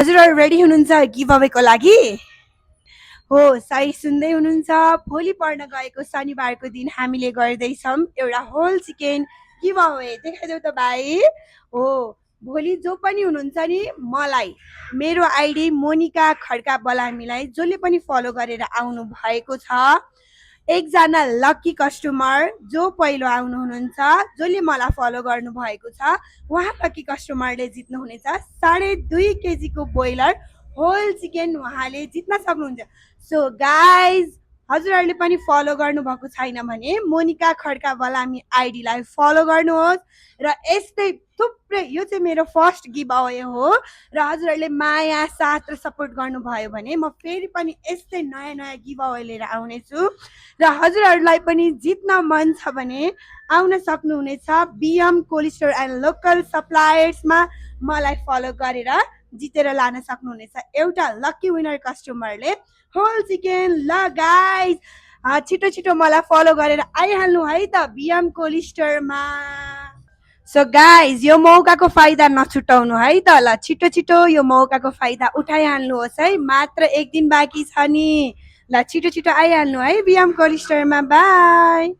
हजुरहरु ready हुनुहुन्छ give अवेको लागि? हो, सही सुन्दै हुनुहुन्छ। भोलि पर्न गएको शनिबारको दिन हामीले गर्दैछौँ एउटा होल चिकन गिभ अवे। देखाइदेऊ त भाइ। हो, भोलि जो पनि हुनुहुन्छ नि मलाई मेरो आइडी मोनिका खड्का बलामीलाई जसले पनि फलो गरेर आउनु भएको छ, एकजना लकी कस्टमर जो पहिलो आउनु हुनुहुन्छ, जसले मलाई फलो गर्नु भएको छ, उहाँ लकी कस्टमरले जित्नुहुनेछ 2.5 केजीको ब्रोइलर होल चिकन उहाँले जित्न सक्नुहुन्छ। सो गाइज, हजुरहरूले पनि फलो गर्नुभएको छैन भने मोनिका खड्का बलामी आइडीलाई फलो गर्नुहोस् र यस्तै थुप्रै, यो चाहिँ मेरो फर्स्ट गिभ अवे हो र हजुरहरूले माया साथ र सपोर्ट गर्नुभयो भने म फेरि पनि यस्तै नयाँ नयाँ गिभ अवे लिएर आउनेछु र हजुरहरूलाई पनि जित्न मन छ भने आउन सक्नुहुनेछ BM cold store and local सप्लायर्समा मलाई फलो गरेर जितेर लान सक्नुहुनेछ एउटा लकी विनर कस्टमरले होल चिकन। ल गाइज, छिटो छिटो मलाई फलो गरेर आइहाल्नु है त बिएम कोल्ड स्टोरमा। सो गाइज, यो मौकाको फाइदा नछुटाउनु है त। ल छिटो छिटो यो मौकाको फाइदा उठाइहाल्नुहोस् है, मात्र एक दिन बाँकी छ नि। ल छिटो छिटो आइहाल्नु है बिएम कोल्ड स्टोरमा। बाई।